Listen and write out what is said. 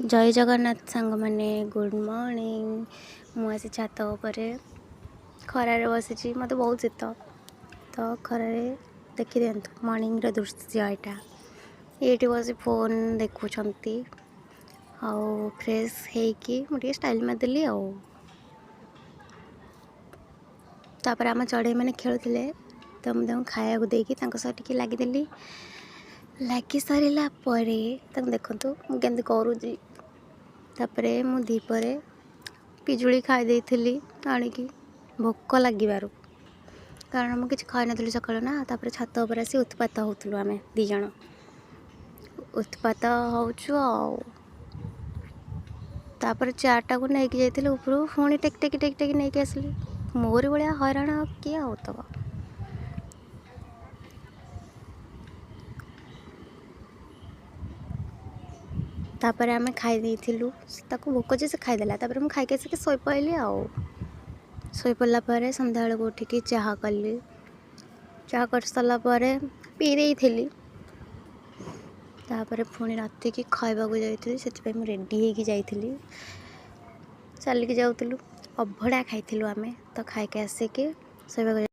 ଜୟ ଜଗନ୍ନାଥ ସାଙ୍ଗମାନେ, good morning. ମୁଁ ଆସି ଛାତ ଉପରେ ଖରାରେ ବସିଛି। ମୋତେ ବହୁତ ଶୀତ, ତ ଖରାରେ ଦେଖିଦିଅନ୍ତୁ ମର୍ଣ୍ଣିଂର ଦୃଶ୍ୟ ଏଇଟା। ଏଇଠି ବସି ଫୋନ୍ ଦେଖୁଛନ୍ତି ଆଉ ଫ୍ରେଶ୍ ହେଇକି ମୁଁ ଟିକେ ଷ୍ଟାଇଲ୍ ମାରିଦେଲି। ଆଉ ତାପରେ ଆମ ଚଢ଼େଇମାନେ ଖେଳୁଥିଲେ, ତ ମୁଁ ତାଙ୍କୁ ଖାଇବାକୁ ଦେଇକି ତାଙ୍କ ସହ ଟିକେ ଲାଗିଦେଲି। ଲାଗି ସାରିଲା ପରେ ତାଙ୍କୁ ଦେଖନ୍ତୁ ମୁଁ କେମିତି କରୁଛି। ତାପରେ ମୁଁ ଦ୍ୱିପହରେ ପିଜୁଳି ଖାଇ ଦେଇଥିଲି ଆଣିକି, ଭୋକ ଲାଗିବାରୁ, କାରଣ ମୁଁ କିଛି ଖାଇନଥିଲି ସକାଳୁ ନା। ତାପରେ ଛାତ ଉପରେ ଆସି ଉତ୍ପାତ ହେଉଥିଲୁ ଆମେ ଦୁଇ ଜଣ, ଉତ୍ପାତ ହେଉଛୁ। ଆଉ ତାପରେ ଚାରିଟାକୁ ନେଇକି ଯାଇଥିଲି ଉପରକୁ, ପୁଣି ଟେକି ଟେକି ଟେକି ଟେକି ନେଇକି ଆସିଲି। ମୋରି ଭଳିଆ ହଇରାଣ କିଏ ହେଉଥିବ। ତାପରେ ଆମେ ଖାଇ ଦେଇଥିଲୁ, ତାକୁ ଭୋକ ଯେ ସେ ଖାଇଦେଲା। ତାପରେ ମୁଁ ଖାଇକି ଆସିକି ଶୋଇପଡ଼ିଲି। ଆଉ ଶୋଇପଡ଼ିଲା ପରେ ସନ୍ଧ୍ୟାବେଳକୁ ଉଠିକି ଚାହା କଲି। ଚାହା କରିସାରିଲା ପରେ ପିଇ ଦେଇଥିଲି। ତାପରେ ପୁଣି ରାତିକି ଖାଇବାକୁ ଯାଇଥିଲି, ସେଥିପାଇଁ ମୁଁ ରେଡ଼ି ହେଇକି ଯାଇଥିଲି। ଚାଲିକି ଯାଉଥିଲୁ, ଅଭଡ଼ା ଖାଇଥିଲୁ ଆମେ। ତ ଖାଇକି ଆସିକି ଶୋଇବାକୁ।